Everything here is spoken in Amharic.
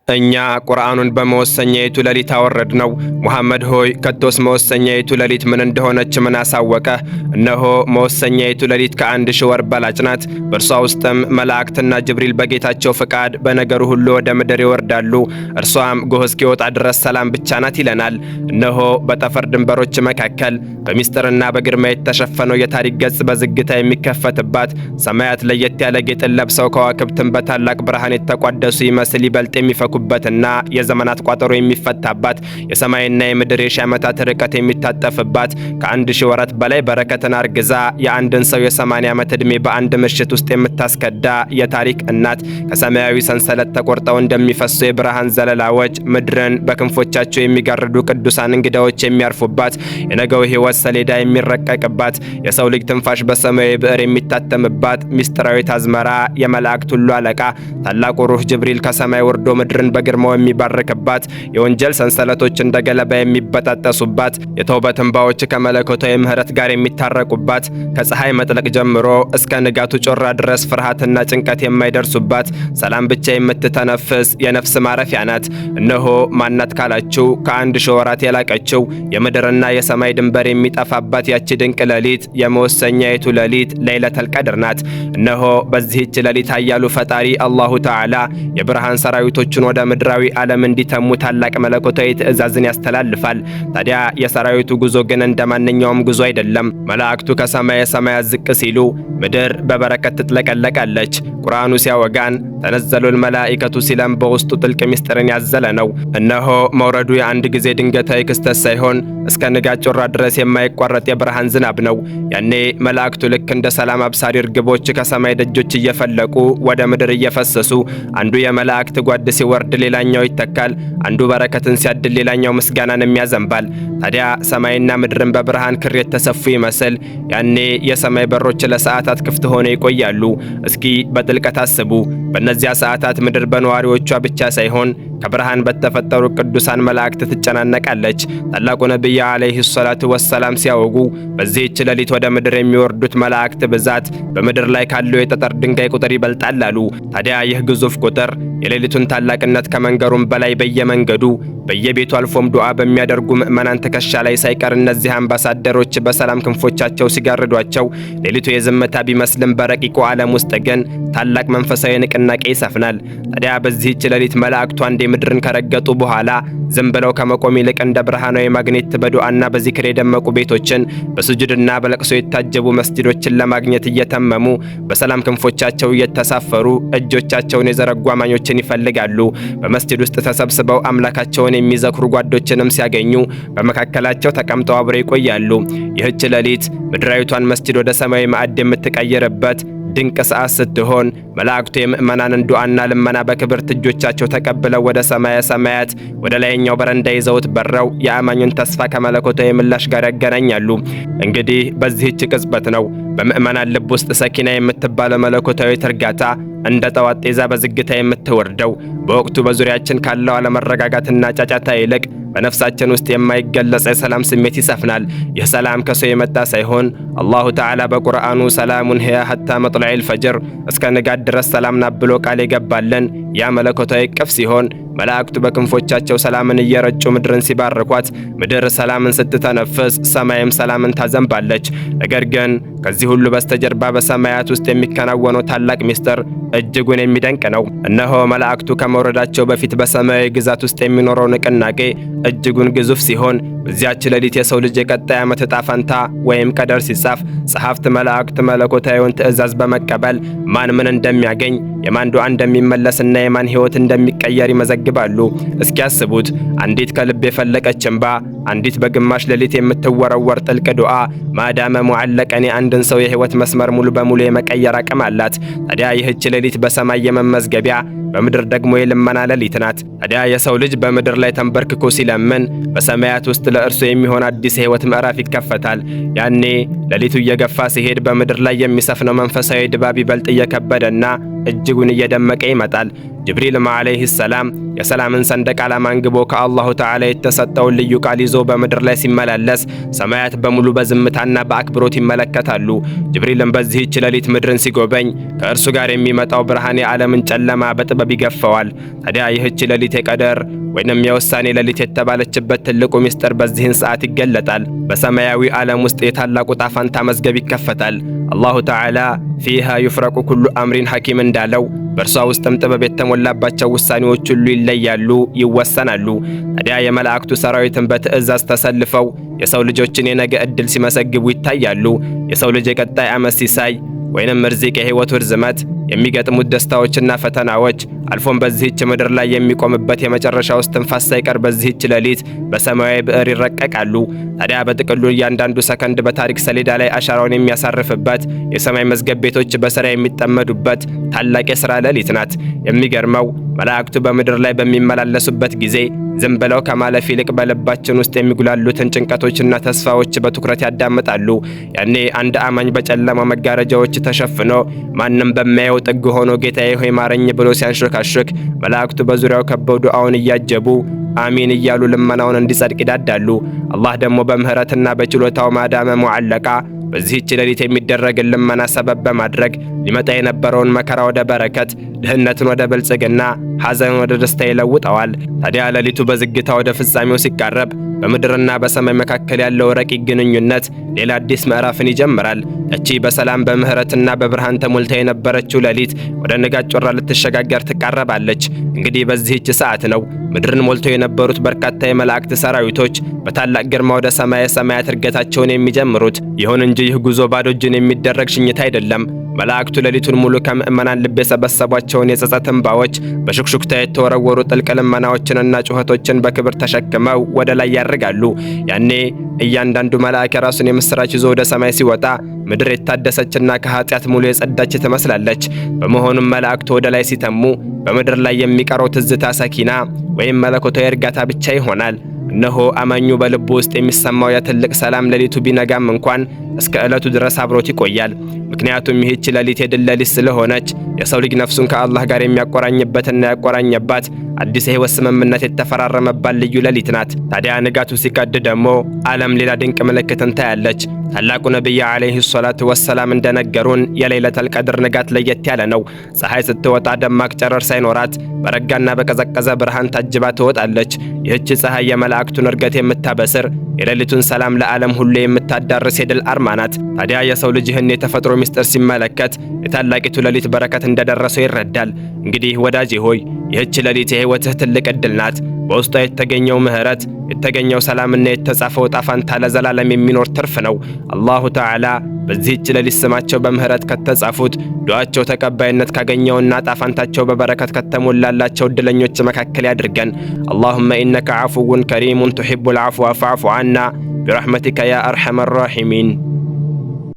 እኛ ቁርአኑን በመወሰኛይቱ ሌሊት አወረድነው። ሙሐመድ ሆይ፣ ከቶስ መወሰኛይቱ ሌሊት ምን እንደሆነች ምን አሳወቀህ? እነሆ መወሰኛይቱ ሌሊት ከ1000 ወር በላጭ ናት። በእርሷ ውስጥም መላእክትና ጅብሪል በጌታቸው ፍቃድ በነገሩ ሁሉ ወደ ምድር ይወርዳሉ። እርሷም ጎህ እስኪወጣ ድረስ ሰላም ብቻ ናት ይለናል። እነሆ በጠፈር ድንበሮች መካከል በሚስጥርና በግርማ የተሸፈነው የታሪክ ገጽ በዝግታ የሚከፈትባት፣ ሰማያት ለየት ያለ ጌጥን ለብሰው ከዋክብትን በታላቅ ብርሃን የተቋደሱ ይመስል ይበልጥ የሚፈኩበትና የዘመናት ቋጠሮ የሚፈታባት፣ የሰማይና የምድር የሺህ ዓመታት ርቀት የሚታጠፍባት፣ ከ1000 ወራት በላይ በረከትን አርግዛ የአንድን ሰው የ80 ዓመት ዕድሜ በአንድ ምሽት ውስጥ የምታስከዳ የታሪክ እናት፣ ከሰማያዊ ሰንሰለት ተቆርጠው እንደሚፈሱ የብርሃን ዘለላዎች ምድርን በክንፎቻቸው የሚጋርዱ ቅዱሳን እንግዳዎች የሚያርፉባት፣ የነገው ሕይወት ሰሌዳ የሚረቀቅባት፣ የሰው ልጅ ትንፋሽ በሰማያዊ ብዕር የሚታተምባት ሚስጥራዊት አዝመራ፣ የመላእክት ሁሉ አለቃ ታላቁ ሩህ ጅብሪል ከሰማይ ወርዶ ምድርን በግርማው የሚባርክባት፣ የወንጀል ሰንሰለቶች እንደ ገለባ የሚበጣጠሱባት፣ የተውበት እንባዎች ከመለኮታዊ ምሕረት ጋር የሚታረቁባት፣ ከፀሐይ መጥለቅ ጀምሮ እስከ ንጋቱ ጮራ ድረስ ፍርሃትና ጭንቀት የማይደርሱባት፣ ሰላም ብቻ የምትተነፍስ የነፍስ ማረፊያ ናት። እነሆ ማናት ካላችሁ፣ ከ1000 ወራት የላቀችው፣ የምድርና የሰማይ ድንበር የሚጠፋባት ያቺ ድንቅ ሌሊት፣ የመወሰኛይቱ ሌሊት ለይለተል ቀድር ናት። እነሆ በዚህች ሌሊት ኃያሉ ፈጣሪ አላሁ ተዓላ የብርሃን ሰራዊቶቹን ወደ ምድራዊ ዓለም እንዲተሙ ታላቅ መለኮታዊ ትእዛዝን ያስተላልፋል። ታዲያ የሰራዊቱ ጉዞ ግን እንደ ማንኛውም ጉዞ አይደለም። መላእክቱ ከሰማየ ሰማያት ዝቅ ሲሉ ምድር በበረከት ትጥለቀለቃለች። ቁርአኑ ሲያወጋን تنزل الملائكة ሲለም በውስጡ ጥልቅ ምስጢርን ያዘለ ነው። እነሆ መውረዱ የአንድ ጊዜ ድንገታዊ ክስተት ሳይሆን እስከ ንጋት ጮራ ድረስ የማይቋረጥ የብርሃን ዝናብ ነው። ያኔ መላእክቱ ልክ እንደ ሰላም አብሳሪ እርግቦች ከሰማይ ደጆች እየፈለቁ ወደ ምድር እየፈሰሱ፣ አንዱ የመላእክት ጓድ ሲወርድ ሌላኛው ይተካል። አንዱ በረከትን ሲያድል ሌላኛው ምስጋናንም ያዘንባል። ታዲያ ሰማይና ምድርን በብርሃን ክር የተሰፉ ይመስል ያኔ የሰማይ በሮች ለሰዓታት ክፍት ሆነው ይቆያሉ። እስኪ በጥልቀት አስቡ። በእነዚያ ሰዓታት ምድር በነዋሪዎቿ ብቻ ሳይሆን ከብርሃን በተፈጠሩ ቅዱሳን መላእክት ትጨናነቃለች። ታላቁ ነቢይ ዓለይሂ ሰላቱ ወሰላም ሲያወጉ በዚህች ሌሊት ወደ ምድር የሚወርዱት መላእክት ብዛት በምድር ላይ ካለው የጠጠር ድንጋይ ቁጥር ይበልጣል አሉ። ታዲያ ይህ ግዙፍ ቁጥር የሌሊቱን ታላቅነት ከመንገሩም በላይ በየመንገዱ፣ በየቤቱ፣ አልፎም ዱዓ በሚያደርጉ ምዕመናን ትከሻ ላይ ሳይቀር እነዚህ አምባሳደሮች በሰላም ክንፎቻቸው ሲጋርዷቸው፣ ሌሊቱ የዝምታ ቢመስልም በረቂቁ ዓለም ውስጥ ግን ታላቅ መንፈሳዊ ንቅናቄ ይሰፍናል። ታዲያ በዚህች ሌሊት መላእክቱ አንዴ ምድርን ከረገጡ በኋላ ዝም ብለው ከመቆም ይልቅ እንደ ብርሃናዊ ማግኔት በዱዓና በዚክር የደመቁ ቤቶችን፣ በስጁድና በለቅሶ የታጀቡ መስጂዶችን ለማግኘት እየተመሙ፣ በሰላም ክንፎቻቸው እየተሳፈሩ እጆቻቸውን የዘረጉ አማኞችን ይፈልጋሉ። በመስጂድ ውስጥ ተሰብስበው አምላካቸውን የሚዘክሩ ጓዶችንም ሲያገኙ በመካከላቸው ተቀምጠው አብረው ይቆያሉ። ይህች ሌሊት ምድራዊቷን መስጂድ ወደ ሰማያዊ ማዕድ የምትቀይርበት ድንቅ ሰዓት ስትሆን፣ መላእክቱ የምእመናንን ዱዓና ልመና በክብርት እጆቻቸው ተቀብለው ወደ ሰማየ ሰማያት፣ ወደ ላይኛው በረንዳ ይዘውት በረው የአማኙን ተስፋ ከመለኮታዊ ምላሽ ጋር ያገናኛሉ። እንግዲህ በዚህች ቅጽበት ነው በምእመናን ልብ ውስጥ ሰኪና የምትባለው መለኮታዊ እርጋታ እንደ ጠዋት ጤዛ በዝግታ የምትወርደው። በወቅቱ በዙሪያችን ካለው አለመረጋጋትና ጫጫታ ይልቅ በነፍሳችን ውስጥ የማይገለጽ የሰላም ስሜት ይሰፍናል። ይህ ሰላም ከሰው የመጣ ሳይሆን አላሁ ተዓላ በቁርአኑ سلام هي حتى مطلع الفجر፣ እስከ ንጋት ድረስ ሰላም ናት ብሎ ቃል የገባለን ያ መለኮታዊ እቅፍ ሲሆን፣ መላእክቱ በክንፎቻቸው ሰላምን እየረጩ ምድርን ሲባርኳት፣ ምድር ሰላምን ስትተነፍስ፣ ሰማይም ሰላምን ታዘንባለች። ነገር ግን ከዚህ ሁሉ በስተጀርባ በሰማያት ውስጥ የሚከናወነው ታላቅ ሚስጥር እጅጉን የሚደንቅ ነው። እነሆ መላእክቱ ከመውረዳቸው በፊት በሰማያዊ ግዛት ውስጥ የሚኖረው ንቅናቄ እጅጉን ግዙፍ ሲሆን፣ በዚያች ሌሊት የሰው ልጅ የቀጣይ ዓመት ዕጣ ፈንታ ወይም ቀደር ሲጻፍ ጸሐፍት መላእክት መለኮታዊውን ትእዛዝ በመቀበል ማን ምን እንደሚያገኝ፣ የማን ዱዓ እንደሚመለስና የማን ሕይወት እንደሚቀየር ይመዘግባሉ። እስኪ ያስቡት፣ አንዲት ከልብ የፈለቀች እንባ፣ አንዲት በግማሽ ሌሊት የምትወረወር ጥልቅ ዱዓ ما دام معلقا የአንድን ሰው የሕይወት መስመር ሙሉ በሙሉ የመቀየር አቅም አላት። ታዲያ ይህች ሌሊት በሰማይ የመመዝገቢያ፣ በምድር ደግሞ የልመና ሌሊት ናት። ታዲያ የሰው ልጅ በምድር ላይ ተንበርክኮ ሲለምን በሰማያት ውስጥ ለእርሱ የሚሆን አዲስ የሕይወት ምዕራፍ ይከፈታል። ያኔ ሌሊቱ እየገፋ ሲሄድ በምድር ላይ የሚሰፍነው መንፈሳዊ ድባብ ይበልጥ እየከበደና እጅጉን እየደመቀ ይመጣል። ጅብሪልም ዓለይሂ ሰላም የሰላምን ሰንደቅ ዓላማ አንግቦ ከአላሁ ተዓላ የተሰጠውን ልዩ ቃል ይዞ በምድር ላይ ሲመላለስ ሰማያት በሙሉ በዝምታና በአክብሮት ይመለከታሉ። ጅብሪልም በዚህች ሌሊት ምድርን ሲጎበኝ ከእርሱ ጋር የሚመጣው ብርሃን የዓለምን ጨለማ በጥበብ ይገፈዋል። ታዲያ ይህች ሌሊት የቀደር ወይንም የውሳኔ ሌሊት የተባለችበት ትልቁ ምስጢር በዚህን ሰዓት ይገለጣል። በሰማያዊ ዓለም ውስጥ የታላቁ ጣፋንታ መዝገብ ይከፈታል። አላሁ ተዓላ ፊሃ ዩፍረቁ ኩሉ አምሪን ሐኪም እንዳለው በእርሷ ውስጥም ጥበብ የተሞላባቸው ውሳኔዎች ሁሉ ይለያሉ፣ ይወሰናሉ። ታዲያ የመላእክቱ ሰራዊትን በትዕዛዝ ተሰልፈው የሰው ልጆችን የነገ ዕድል ሲመሰግቡ ይታያሉ። የሰው ልጅ የቀጣይ ዓመት ሲሳይ ወይንም ርዚቅ፣ የህይወቱ ርዝመት፣ የሚገጥሙት ደስታዎችና ፈተናዎች፣ አልፎም በዚህች ምድር ላይ የሚቆምበት የመጨረሻው እስትንፋስ ሳይቀር በዚህች ሌሊት በሰማያዊ ብዕር ይረቀቃሉ። ታዲያ በጥቅሉ እያንዳንዱ ሰከንድ በታሪክ ሰሌዳ ላይ አሻራውን የሚያሳርፍበት፣ የሰማይ መዝገብ ቤቶች በስራ የሚጠመዱበት ታላቅ የሥራ ሌሊት ናት። የሚገርመው መላእክቱ በምድር ላይ በሚመላለሱበት ጊዜ ዝም ብለው ከማለፍ ይልቅ በልባችን ውስጥ የሚጉላሉትን ጭንቀቶችና ተስፋዎች በትኩረት ያዳምጣሉ። ያኔ አንድ አማኝ በጨለማ መጋረጃዎች ተሸፍኖ ማንም በማያየው ጥግ ሆኖ "ጌታዬ ሆይ ማረኝ" ብሎ ሲያንሾካሾክ መላእክቱ በዙሪያው ከበው ዱዓውን እያጀቡ አሚን እያሉ ልመናውን እንዲጸድቅ ይዳዳሉ። አላህ ደግሞ በምህረትና በችሎታው ማዳመ ሙዓለቃ በዚህች ሌሊት የሚደረግን ልመና ሰበብ በማድረግ ሊመጣ የነበረውን መከራ ወደ በረከት፣ ድህነትን ወደ ብልጽግና፣ ሐዘንን ወደ ደስታ ይለውጠዋል። ታዲያ ሌሊቱ በዝግታ ወደ ፍጻሜው ሲቃረብ በምድርና በሰማይ መካከል ያለው ረቂቅ ግንኙነት ሌላ አዲስ ምዕራፍን ይጀምራል። ያቺ በሰላም፣ በምህረትና በብርሃን ተሞልታ የነበረችው ሌሊት ወደ ንጋት ጮራ ልትሸጋገር ትቃረባለች። እንግዲህ በዚህች ሰዓት ነው ምድርን ሞልቶ የነበሩት በርካታ የመላእክት ሰራዊቶች በታላቅ ግርማ ወደ ሰማየ ሰማያት እርገታቸውን የሚጀምሩት። ይሁን እንጂ ይህ ጉዞ ባዶ እጅን የሚደረግ ሽኝት አይደለም። መላእክቱ ሌሊቱን ሙሉ ከምዕመናን ልብ የሰበሰቧቸውን የጸጸት እንባዎች፣ በሹክሹክታ የተወረወሩ ጥልቅ ልመናዎችንና ጩኸቶችን በክብር ተሸክመው ወደ ላይ ያርጋሉ። ያኔ እያንዳንዱ መልአክ የራሱን የምስራች ይዞ ወደ ሰማይ ሲወጣ ምድር የታደሰችና ከኃጢአት ሙሉ የጸዳች ትመስላለች። በመሆኑም መላእክቱ ወደ ላይ ሲተሙ በምድር ላይ የሚቀረው ትዝታ ሰኪና ወይም መለኮታዊ እርጋታ ብቻ ይሆናል። እነሆ አማኙ በልቡ ውስጥ የሚሰማው ያ ትልቅ ሰላም ሌሊቱ ቢነጋም እንኳን እስከ ዕለቱ ድረስ አብሮት ይቆያል። ምክንያቱም ይህች ሌሊት የድል ሌሊት ስለሆነች የሰው ልጅ ነፍሱን ከአላህ ጋር የሚያቆራኝበትና ያቆራኘባት አዲስ የሕይወት ስምምነት የተፈራረመባት ልዩ ሌሊት ናት። ታዲያ ንጋቱ ሲቀድ ደግሞ ዓለም ሌላ ድንቅ ምልክትን ታያለች። ታላቁ ነቢይ ዓለይሂ ሰላቱ ወሰላም እንደነገሩን የለይለተል ቀድር ንጋት ለየት ያለ ነው። ፀሐይ ስትወጣ ደማቅ ጨረር ሳይኖራት በረጋና በቀዘቀዘ ብርሃን ታጅባ ትወጣለች። ይህች ፀሐይ የመላእክቱን እርገት የምታበስር፣ የሌሊቱን ሰላም ለዓለም ሁሉ የምታዳርስ የድል አርማ ናት። ታዲያ የሰው ልጅ ይህን የተፈጥሮ ምስጢር ሲመለከት የታላቂቱ ሌሊት በረከት እንደደረሰው ይረዳል። እንግዲህ ወዳጄ ሆይ፣ ይህች ሌሊት የሕይወትህ ትልቅ ዕድል ናት። በውስጧ የተገኘው ምህረት፣ የተገኘው ሰላምና የተጻፈው ዕጣ ፈንታ ለዘላለም የሚኖር ትርፍ ነው። አላሁ ተዓላ በዚህች ሌሊት ስማቸው በምህረት ከተጻፉት፣ ዱዓቸው ተቀባይነት ካገኘውና ዕጣ ፈንታቸው በበረከት ከተሞላላቸው ዕድለኞች መካከል ያድርገን። اللهم إنك عفو كريم تحب العفو فاعف عنا برحمتك يا أرحم الراحمين።